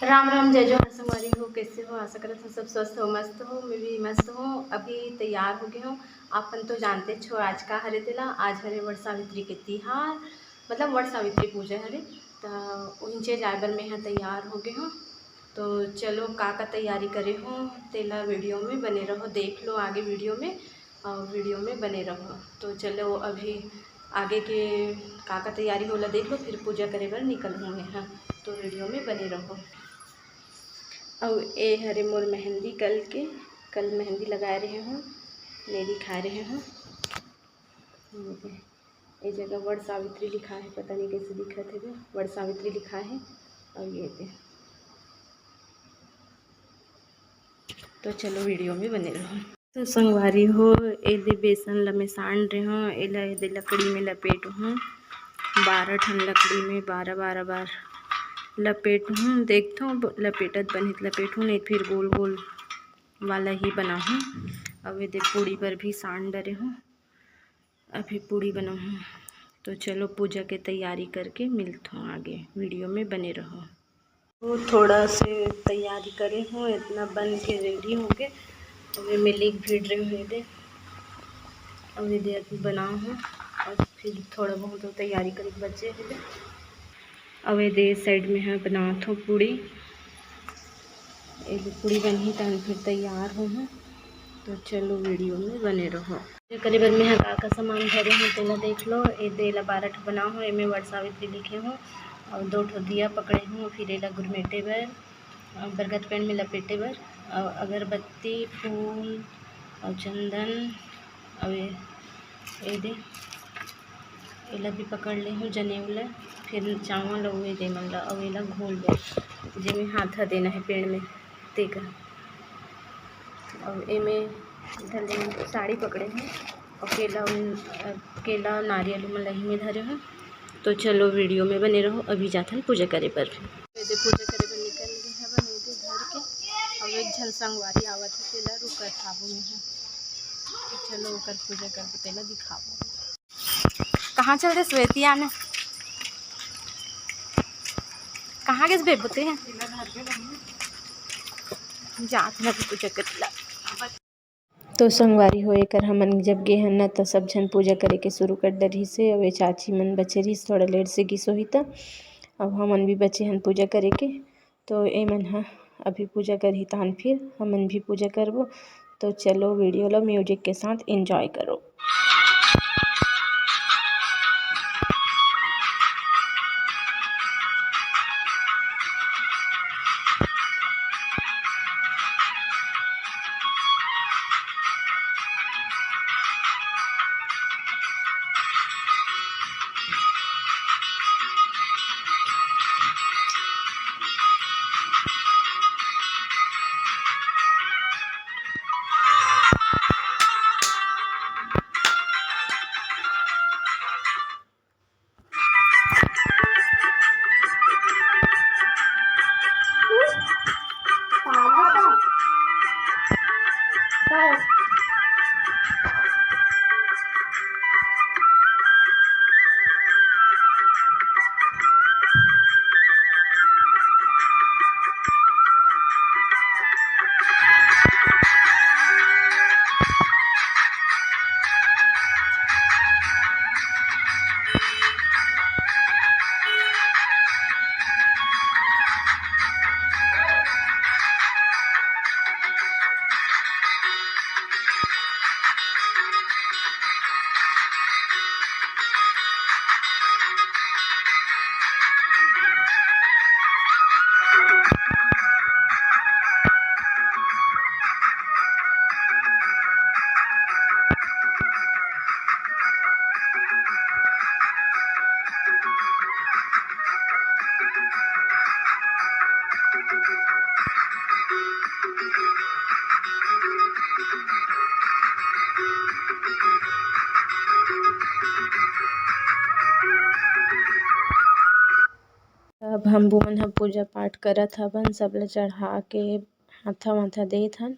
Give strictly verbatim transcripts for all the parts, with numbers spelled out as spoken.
राम राम, जय जोहार संगवारी हो, कैसे हो? आशा करत हूँ सब स्वस्थ हो, मस्त हो। मैं भी मस्त हूँ। अभी तैयार हो गए हूँ। आप मन तो जानते छो आज का हरे तेला, आज हरे वट सावित्री के तिहार, मतलब वट सावित्री पूजा हरे। त उहिंचे जाए बर मैं ह तैयार हो गए हूँ। तो चलो, का का तैयारी करे हूँ तेला वीडियो में बने रहो, देख लो आगे वीडियो में, और वीडियो में बने रहो। तो चलो, अभी आगे के का का तैयारी होला देख लो, फिर पूजा करे बर निकल हूँ मैं ह। तो वीडियो में बने रहो। अउ ए हरे मोर मेहंदी कल के, कल मेहंदी लगाए रहे हूँ, मेहंदी खा रहे हूँ। ये जगह वट सावित्री लिखा है, पता नहीं कैसे दिखत है, वट सावित्री लिखा है। और ये दे, तो चलो वीडियो में बने रहो। तो संगवारी हो, ए दे बेसन ल मैं सान रहे हूँ, एला ए दे लकड़ी में लपेट हूँ, बारह ठन लकड़ी में बारह बारह बार लपेट हूँ। देखथों ब-, लपेटत बनही त लपेट हूँ, नहीं फिर गोल गोल वाला ही बनाहूँ। अब ए दे पूड़ी बर भी सान डरे हूँ, अभी पूड़ी बनाहूँ। तो चलो, पूजा के तैयारी करके मिलथों आगे, वीडियो में बने रहो। वो थोड़ा से तैयारी करे हूँ, इतना बन के रेडी हो गए। अब ये मैं लिख भिड़ रही हूँ, ये दे। अब ये दे अभी बना हूँ, और फिर थोड़ा बहुत तैयारी करे के बचे है। अब ये दे साइड में है, बनात हूँ पूड़ी। ये दे पूड़ी बनही, तहन फिर तैयार हो हूँ। तो चलो, वीडियो में बने रहो। पूजा करे बर मेंहा का का सामान धरे हूँ, तेला देख लो। ए दे ला बारह ठो बना हूँ, एमे वट सावित्री लिखे हूँ, और दो ठो दिया पकड़े हूँ, फिर एला गुरमेटे बर, और बरगद पेड़ में लपेटे बर, और अगरबत्ती, फूल, और चंदन, और ए, ए दे, एला भी पकड़ ले हूँ, जनेऊ ला, फिर चावल, और ए दे मन ला, और एला घोल बर, जेमे हाथ ह देना है पेड़ में, तेकर। अउ एमे इधर ले साड़ी पकड़े हूँ, अउ केला, अ, केला, नारियल मन ल एमे धरे हूँ। तो चलो, वीडियो में बने रहो, अभी जाथन पूजा करे बर। ये दे पूजा करे बर निकल गए हवन, ये दे घर के, अउ एक झन संगवारी आवत है, तेला रुकत हाबो में है। तो चलो, ओकर पूजा करबो, तेला दिखाबो। कहाँ चल दे स्वेतिया ने? कहाँ गेस बेबो ते? जात न पूजा कर ला। तो संगवारी हो, एकर हमन जब गे हन ना, त सब झन पूजा करे के शुरू कर डरिस हे। अउ ए चाची मन बचे रहिस, थोड़ा लेट से गिस होही त। अब हमन भी बचे हन पूजा करे के। तो एमन ह अभी पूजा करही, तहन फिर हमन भी पूजा करबो। तो चलो, वीडियो ला म्यूजिक के साथ एंजॉय करो। अब हम वो मन ह पूजा पाठ करत हवन, सब ल चढ़ा के हाथा वाथा देत हन।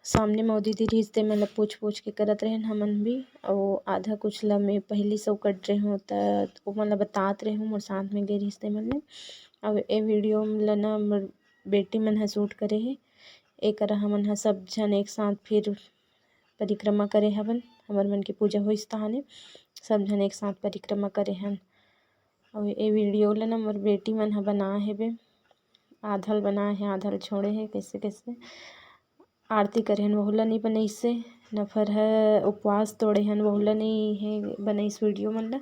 सामने म ओ दीदी रिहिस, ते मन ल पूछ पूछ के करत रहेन हमन भी, अउ आधा कुछ ल मैं पहिली से ओकर रेहेंव, त ओमन ल बतात रेहेंव, मोर साथ में गे रिहिस ते मन ले। अब ए वीडियो ल ना मोर बेटी मन ह शूट करे हे। एकर हमन ह सब झन एक साथ फिर परिक्रमा करे हवन। हमर मन के पूजा होइस तहाने सब झन एक साथ परिक्रमा करे हन। अउ ए वीडियो ल ना मोर बेटी मन ह बनाए हेबे, आधा ल बनाए हे, आधा ल छोड़े हे, कइसे कइसे आरती करे हन, वहू ल नइ बनइसे, न फर ह उपवास तोड़े हन, वहू ल नइ हे बनइस वीडियो मन ल।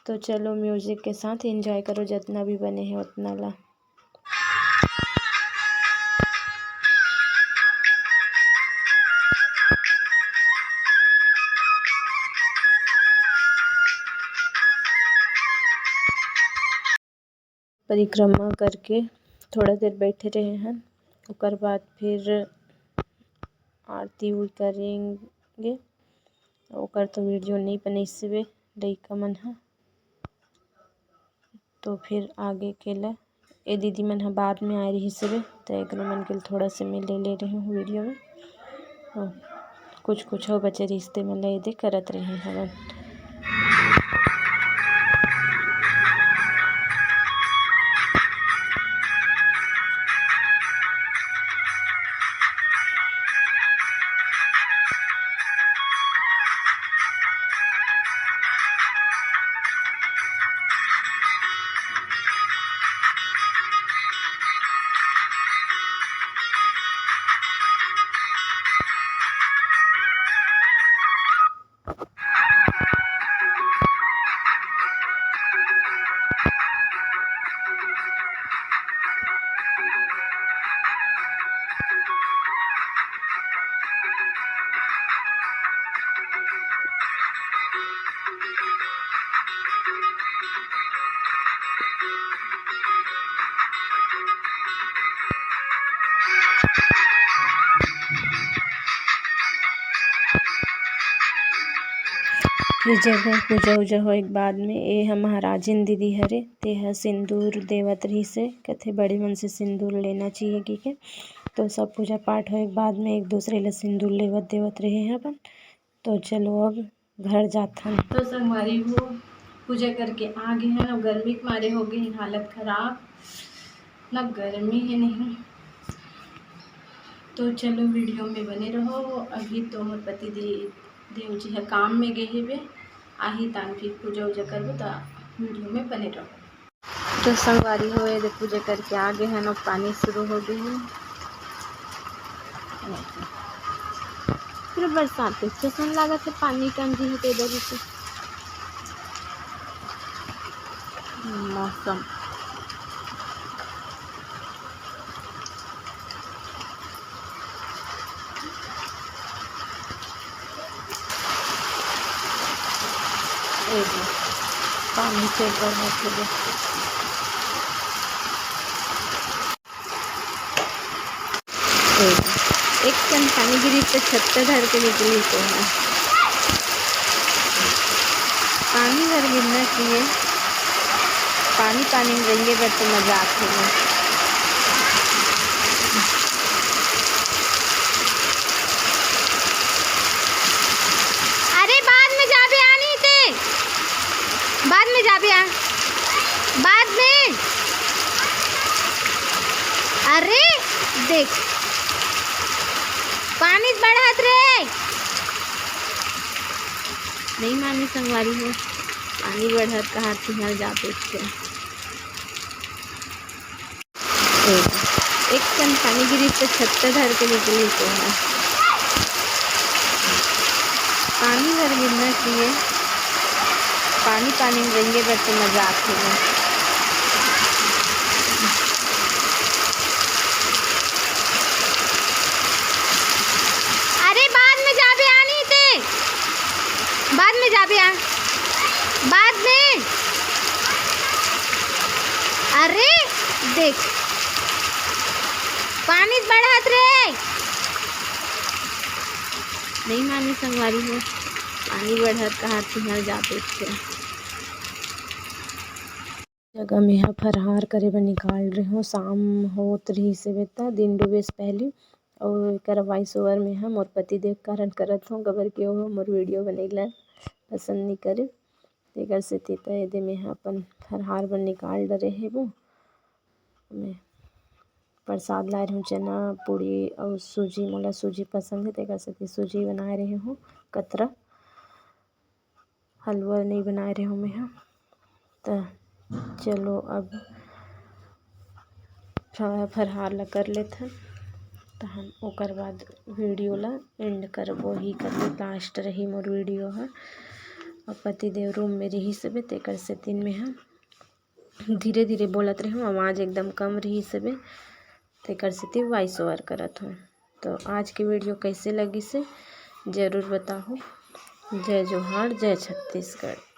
तो चलो, म्यूजिक के साथ एंजॉय करो, जतना भी बने हे उतना ला। परिक्रमा करके थोड़ा देर बैठे रहे हन, ओकर बाद फिर आरती उरती करेंगे। ओकर तो वीडियो नइ बनइस हवे लइका मन ह, तो फिर आगे के ल ए दीदी मन ह बाद में आए रहिस हवे, त एकरो मन के ल थोड़ा से मैं ले ले रहे हूँ वीडियो में। हाँ, कुछ कुछ हो बचे रहिस ते मन ल एदे करत रहे हवन। ये जगह पूजा उजा होए के बाद में ए ह महाराजिन दीदी हरे, ते ह सिंदूर देवत रहिस हे, कथे बड़े मन से सिंदूर लेना चाहिए कहिके। तो सब पूजा पाठ होए के बाद में एक दूसरे ला सिंदूर लेवत देवत रहे हैं अपन। तो चलो अब घर जाथन। तो संगवारी हो, पूजा करके आ गे हन अउ गर्मी के मारे हो गे हे हालत खराब, ना गर्मी हे नहीं। तो चलो वीडियो में बने रहो। अभी तो मोर पति दे-, देव जी ह काम में गे हेबे, आही तान फिर पूजा उजा करबो, त वीडियो में बने रहो। तो संगवारी हो, ये दे पूजा करके आ गे हन, अब पानी शुरू हो गे हे। पूरा बरसात के जैसन लागत हे, पानी टंकी हे तेदर से। मौसम ए दे, पानी से ऊपर होके दे। ए दे, एक कन पानी गिरी तो छत्ता धर के निकली तो है। पानी भर गिरना चाहिए, पानी पानी में रेंगे बर तो मजा आथे ना। अरे बाद में जाबे आनी ते, बाद में जाबे आ, बाद में। अरे देख, पानी बढ़त रे। नहीं माने संगवारी हो, पानी बढ़त कहा तिहार जाबे थे। एक कन पानी गिरी तो छत्ता धर के निकली तो है। पानी भर गिरना चाहिए, पानी पानी में रेंगे बर तो मजा आथे ना। अरे बाद में जाबे आनी ते, बाद में जाबे आ, बाद में। अरे देख, पानी बढ़त रे। नहीं माने संगवारी हो, पानी बढ़त कहा तिहार जाबे थे। जगह में ह फरहार करे बर निकाल रहे हो, शाम होत रहिस हे बेटा, दिन डूबे से पहले। और एकर वॉइस ओवर में ह मोर पति देव कारण करत हो, काबर के ओह मोर वीडियो बने ला पसंद नहीं करे। तेकर सेती त एदे में ह अपन फरहार बर निकाल डरे हेबो। मैं प्रसाद लाए रहे हूँ चना, पूड़ी और सूजी। मोला सूजी पसंद है, तेकर सेती सूजी बनाए रहे हूँ कतरा। हलवा नहीं बनाए रहे हूँ मैं ह। त चलो, अब फरहार ला कर लेथन, तहन ओकर बाद वीडियो ला एंड करबो। ही करके लास्ट रही मोर वीडियो ह। अब पतिदेव रूम में रही सबे, तेकर सेतिन में ह धीरे धीरे बोलत रहे हूँ, आवाज़ एकदम कम रही सबे, तेकर सेती वॉइस ओवर करत हूँ। तो आज के वीडियो कैसे लगिस हे, जरूर बताहू। जय जोहार, जय छत्तीसगढ़।